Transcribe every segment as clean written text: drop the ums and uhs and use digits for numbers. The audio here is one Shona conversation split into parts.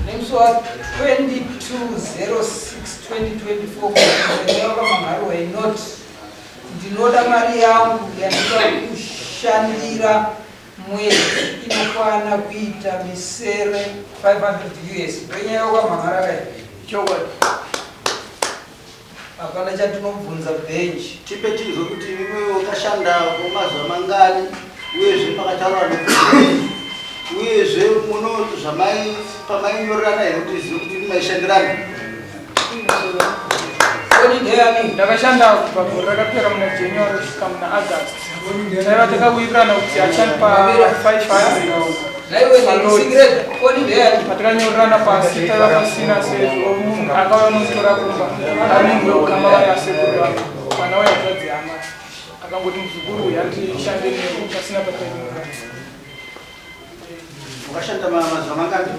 Nemusi wa 22/06/2024 wakamhan'arwa inoti ndinoda mari yangu yandinoda kushandira mwedzi inokwana kuita misere 500 us ndonyaya wakamhan'ara kai Chokwadi. Hapana chatinobvunza bench. Tipe tinzwe kuti iwewe wakashanda kwemazuva mangani uyezve makataura nokuti uyezve muno zvamai pamainyorerana here kuti zive kuti maishandirana. Ndakashanda kubva gore rakapera muna January kusvika muna August. Taiva takawirirana kuti achandipa 500 Patakanyorerana pasi taiva pasina sezvo munhu akauya unomutora kumba ari munhu weukama vari asekuru vangu mwana wehanzvadzi hama akangoti muzukuru uyu andishande newe pasina patainyorerana. Wakashanda mazuva mangani?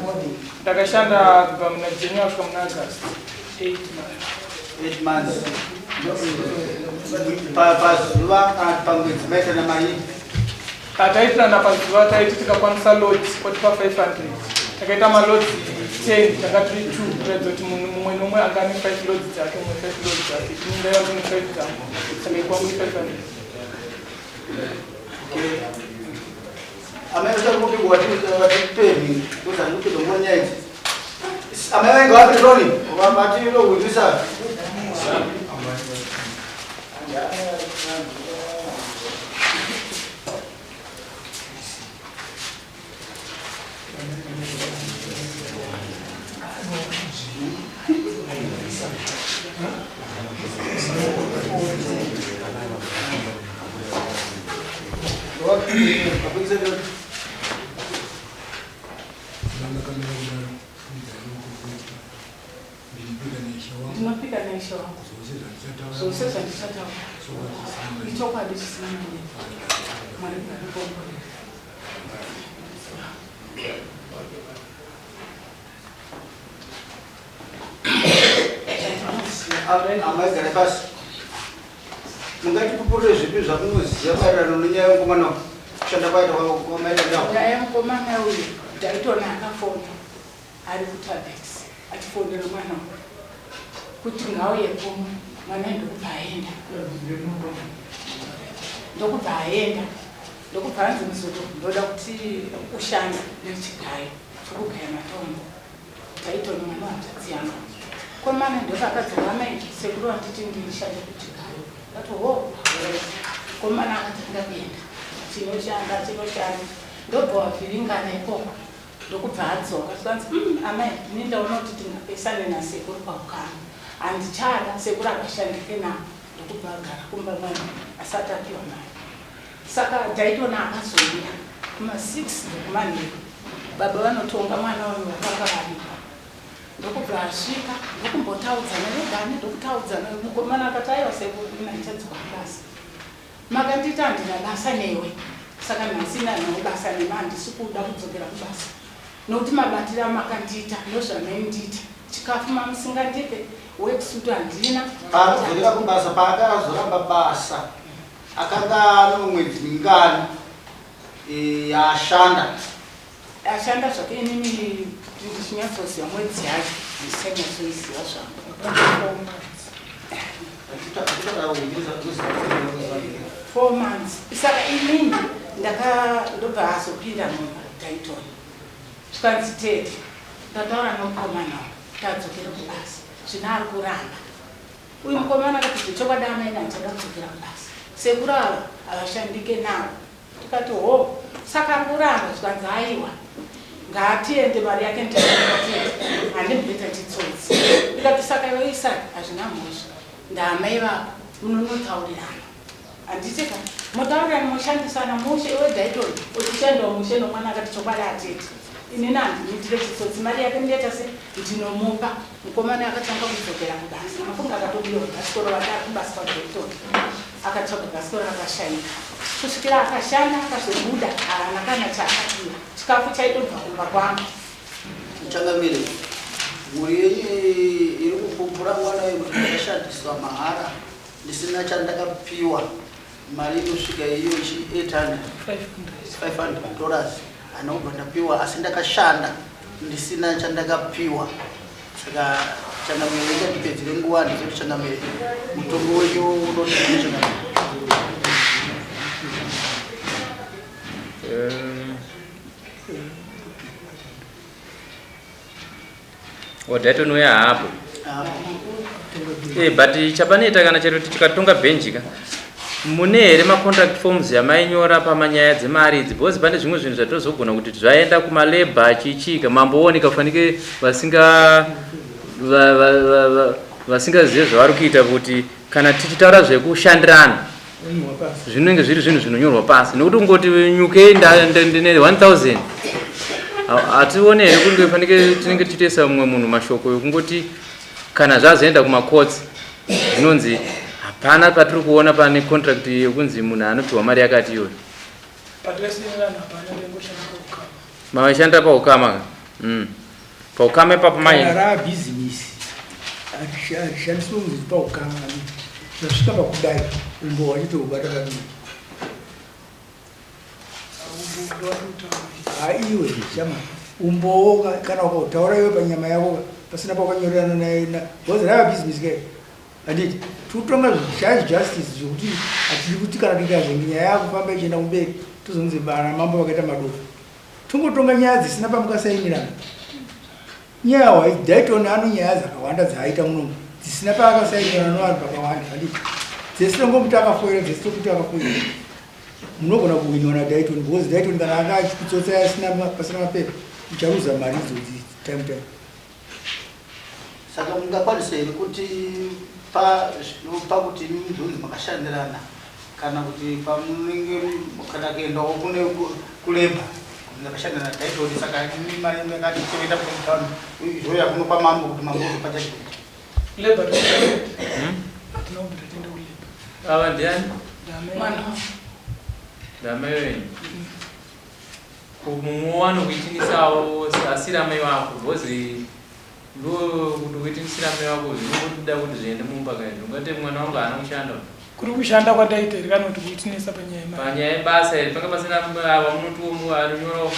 Ndakashanda kubva muna January kusvika muna August 8 months. 8 months. Pazuva kana pamwedzi maita namai? Taitirana pazuva taiti tikakwanisa loads otipa 500 takaita maloads 10 tanga tiri 2 kuratidza kuti munhu mumwe nomwe anga ane 5 loads dzake mumwe 5 loads dzake ini ndaiva ndine 5 dzangu saka ikwangu 500. Okay. Amai usati kuti watipeni kuti andipinde nguva nyaya idzi. Amai vainge vapi Roni? Vati rohwirisa. Ndinopika neishe wangu zvose zvandichataura ichokwadi chisina manyepo. Mwari ngarikomborere. Amai garai pasi. Mungatipupurire zvipi zvamunoziva maererano nenyaya yemukomana uyu? Kushanda kwaita kwamaita nawo. Nyaya yemukomana uyu Dayton akafona ari kuTabex achifonera mwana uyu kuti ngauye kuno mwana ndokubva aenda ndokubva aenda ndokubva anzi muzukuru ndoda kuti ushande nechigayo chokugaya matombo Taitoni mwana wahanzvadzi yangu komana ndopakadzoka amai sekuru vanditi ndishande kuchigayo ndati ho komana akatanga kuenda chinoshanda chinoshanda ndobva wavhiringana ikoko ndokubva adzoka zvikanzi mm, amai ini ndaona kuti tingapesane nasekuru paukama handichada sekuru akashandike navo ndokubva agara kumba mwana asati apiwa mari Saka Dayton akazouya kuma 6 dzekumanheru baba vanotonga mwana uyu vakanga varipo ndokubva asvika ndokumbotaudzana vegani ndokutaudzana mukomana akati aiwa sekuru ini handichadzoka kubasa makandiita handina basa newe saka nhasi ini handinawo basa nemi handisi kuda kudzokera kubasa nokuti mabatiro amakandiita ndozvamaindiita chikafu mamusingandipe worksuit handina Paakadzokera kubasa paakazoramba basa Akanga ano mwedzi mingani yaashanda? Ashanda zvake inini ndichinyatsoziva mwedzi yacho handichanyatsoiziva zvangu. Four months. Saka inini ndaka ndobva azopinda mumba Dayton. Zvikanzi tete ndataura nomukomana uyu kuti adzokere kubasa zvino ari kuramba. Uyu mukomana akati zvechokwadi amai handichada kudzokera kubasa. Sekuru ava havashandike navo. Tikati hoo saka ari kuramba zvikanzi aiwa ngaatiende mari yake nditete handimboita chitsotsi. Ndikati saka iwe Isaac hazvina mhosva ndaamai vako. Munonotaurirana handiti ka motaurirana moshandisana mushe iwe Dayton uchishandawo mushe nomwana akati chokwadi atete inini handimuitire chitsotsi mari yake ndinoita se ndinomupa mukomana akatanga kudzokera kubasa mafunga akatobirwa bhasikoro vati ari kubasa kwaDayton akatsvaga bhasikoro akashaika kusvikira akashanda akazobuda haana kana chaakapiwa chikafu chaitobva kumba kwangu Changamire, mhuri yenyu iri kupupura mwana uyu kuti ndakashandiswa mahara ndisina chandakapiwa mari inosvika iyo chi 800 500 dollars anobva ndapiwa asi ndakashanda ndisina chandakapiwa saka changamire ingatipedzere nguva ndizoti changamire mutongo wenyu unoti changamire. Odaiton uya hapo. Eh, but chapanoita kana chero tikatonga bhenji ka mune here macontract forms yamainyora pamanyaya dzemari idzi because pane zvimwe zvinhu zvatozogona kuti zvaenda kumalabor chichika mambooneka fanike vasinga vasingazive zvavari kuita kuti kana tichitaura zvekushandirana zvinenge zviri zvinhu zvinonyorwa pasi nekuti kungoti nyukei ndine 1000 hatione here kunge fanike tinenge tichitoisa mumwe munhu mashoko ekungoti kana zvazoenda kumacourts zvinonzi hapana patiri kuona pane contract yekunzi munhu anopiwa mari yakati iyoyo. Mavaishandira paukama ka? Mm. Paukama ipapo mai. Kana raabhizimisi harishandiswe kunzi paukama zvasvika pakudai umbo hwachitobata kadii. Haiwe shama umbowo kana ukautaura iwe panyama yako pasina pawakanyorerana naye because rava business ke handiti tikutonga judge justice zvekuti hatidi kuti kana tikazenge nyaya yakufamba ichienda kumberi tozonzi vana mambo vakaita madofo tongotonga nyaya dzisina pamukasainirana nyaya hwai Dayton ano nyaya dzakawanda dzaaita munomu dzisina paakasainirana nevanhu vakawanda handiti dzese tongomuti akafoira dzese tokuti akafoira munogona kuwinwa naDayton because Dayton kana anga achikutsotsa asina pasina mapepa ucharuza mari idzodzi time time. Saka mungakwanisa here kuti pa zvinopa kuti imi muzonzi makashandirana kana kuti pamunenge kana kuendawo kune kulabor kuti ndakashandirana naDayton saka imi mari yenyu yakati toenda kutown zvoya kuno kwamambo kuti mambo ozopa judgment. Labor hatina kubvira tienda kulabor. Ava ndiani? Mwana. Ndamai wenyu. Mumwe wanokuitinisawo asiri amai vako because ndo kuti uitinisira amai vako zvinongoda kuti zviende mumba kaizvo ungati mwana wangu haana kushanda. Kuri kushanda kwandaita here kana kuti kuitinisa panyaya yemari? Panyaya yebasa here panga pasina ava munotiwo anonyorawo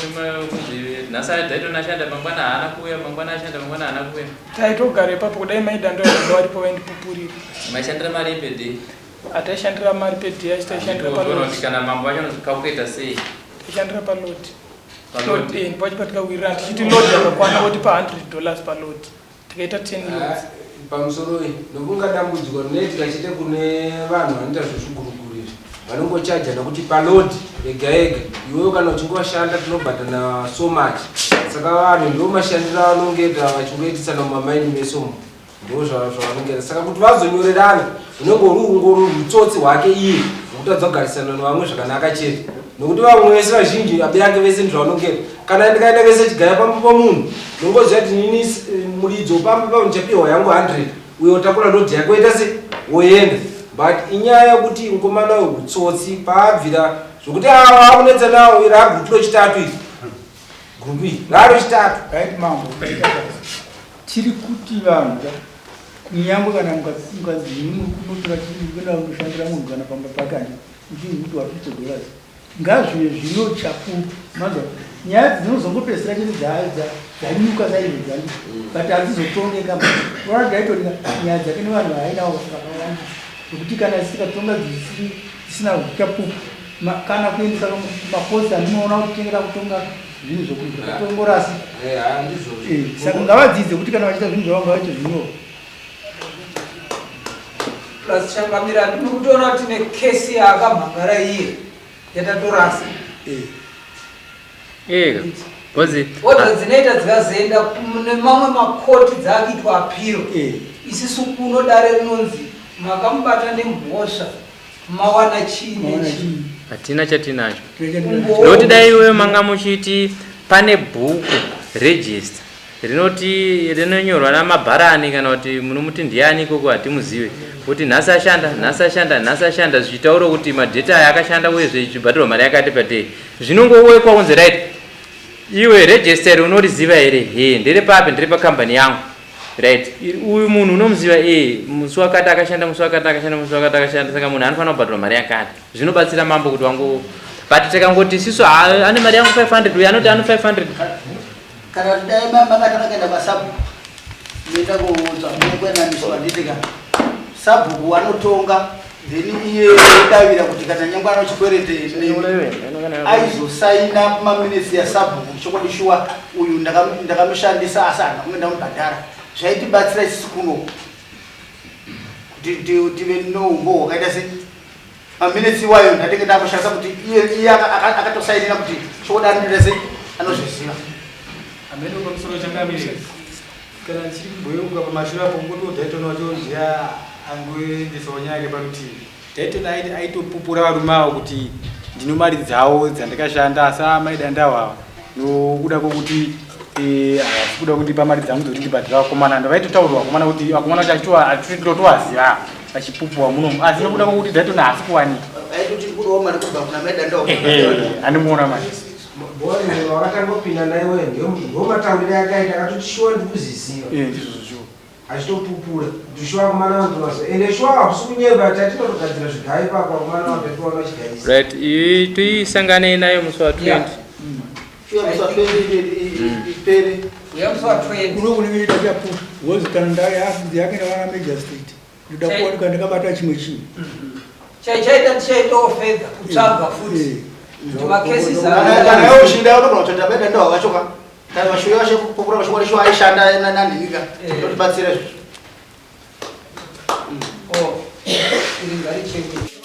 kunzi nhasi Dayton ashanda mangwana haana kuuya mangwana ashanda mangwana haana kuuya. Taitogara ipapo kudai maida ndoyanga varipo vaindipupurira. Maishandira mari per day? Hataishandira mari per day asi taishandira pa load. Kana mambo vacho anozvicalculate sei? Taishandira pa load. Load eh pacho patikawirirana tichiti load yakakwana votipa 100 dollars pa load. Tikaita 10 loads. Pamusoro iyi nokunga dambudziko rinoitika chete kune vanhu vanoita zvezviguruguru izvi vanongochaja nokuti palodi yega yega iwewe kana uchinge washanda tinobhadhana so much saka vanhu ndiwo mashandiro avanongoita vachingoitisana mumamaini mese umu ndo zvavanongoita saka kuti vazonyorerana unenge uri ungori utsotsi hwake iye hwekutadza kugarisana nevamwe zvakanaka chete nokuti vamwe vese vazhinji aberake vese ndizvavanongera kana ndikaenda kese chigaya pamba pamunhu ndongoziva kuti nini eh, muridzo pamba pa ndichapiwa yangu 100 uyo utakura lodhi yake woita se woenda but inyaya yekuti mukomana uyu utsotsi paabvira zvokuti ava akunetsa nawo iri agutu rechitatu iri gurupu iri raro chitatu Right mambo tiri kuti vanhu ka kunyangwe kana mukanzi munotora kuenda kunoshandira munhu kana pamba pake handi uchinzi kuti wa 50 dollars ngazvive zvino chapupu manzwa nyaya dzinozongopedzisira chete dzanyuka saizvo dzandi but hadzizotongeka ona daitorika nyaya dzake nevanhu vaainawo vakawanda zvekuti kana tikatonga dzisina uchapupu kana kuendesa kumakosi andinoona kuti tinenge takutonga zvinhu zvokuti zvakatongorasi eh, saka ngavadzidze kuti kana vachiita zvinhu zvavo ngavaite zvinyoro Plus changamira ndiri kutoona kuti tine kesi yaakamhangara iye yatatorasa. Ega. Because Odha dzinoita dzikazoenda kune mamwe makoti dzakuitwa apiro. Eh. Isisu kuno dare rinonzi Makamubata nemhosva mawana chii Mawana nechii? chii? Hatina chatinacho. Umbowo. Nokuti dai iwe manga muchiti pane bhuku register rinoti rinonyorwa namabharani kana kuti munomuti ndiani ikoko hatimuzive kuti nhasi ashanda, nhasi ashanda, nhasi ashanda, zvichitaura kuti madheta aya akashanda uye zvichibhadharwa mari yakati padei, zvinongowekwa kunzi right, iwe register iri unoriziva here? He, ndere papi? Ndere pakambani yangu. Right, uyu munhu unomuziva? E, musi wakati akashanda, musi wakati akashanda, musi wakati akashanda, saka munhu anofanira kubhadharwa mari yakati. Zvinobatsira mambo kuti wangu, but tikangoti isisu ane mari yangu 500, uyu anoti ano 500. Kana kuti dai makatanga kuenda kwasabhuku, moenda koudza mukuendaniswa, handiti ka sabhuku anotonga, then iye odavira kuti kana nyangwe ano chikwerete aizosaina kumaminitsi yasabhuku, chokwadi shuwa uyu ndakamushandisa asi handina kunge ndamubhadhara. Zvaitibatsira isusu kuno kuti tive noumbo hwakaita se maminitsi iwayo ndatenge ndakushandisa kuti iye akatosainira kuti chokwadi anoita sei, anozviziva. Amene pamusoro changamire, kana ndichiri kumboyeuka pamashure apo, ngoti Dayton wacho ndiye angoendesawo nyaya yake parutivi. Dayton aitopupura varume avo kuti ndino mari dzavo dzandakashanda, asi amai Dandawo ava nokuda kwokuti havasi kuda kundipa mari dzangu dzokuti ndibhadhira vakomana. Ndavaitotaurira vakomana kuti vakomana vacho achitotovaziva vachipupuwa munomu, asi nokuda kwokuti Dayton haasi kuwanika. Aitoti kudawo mari kubva kuna mai Dandawo. Andimuona mari. Bori wakatangopinda naiwe ndo matauriro akaita, akatoti shuwa ndikuziziva. Ndizvozvo shuwa. Achitopupura kuti shuwa vakomana vanhu ende shuwa hakusi kunyeba, tatinotogadzira zvigayo ipapo, vakomana vanhu tatiwana vachigayisa. Right, iyi tiisanganei nayo musi wa 20. Shuwa musi wa 20 ipere. Uya musi wa 20. Kuno kunenge ndachaputa because kana yakaenda vana magistrate, ndoda kuwanika ndakabata chimwe chinhu. Chaichaita tichaitawo fedha kutsvaga futi kuti macases Kana iwe uchinda unogona kutsvaga mai Dandawo vacho ka, kana vashuya vachipupura vachokwadi shuwa aishanda nanhingi ka, ndotibatsira izvozvo. Oh, iri ngarichengete.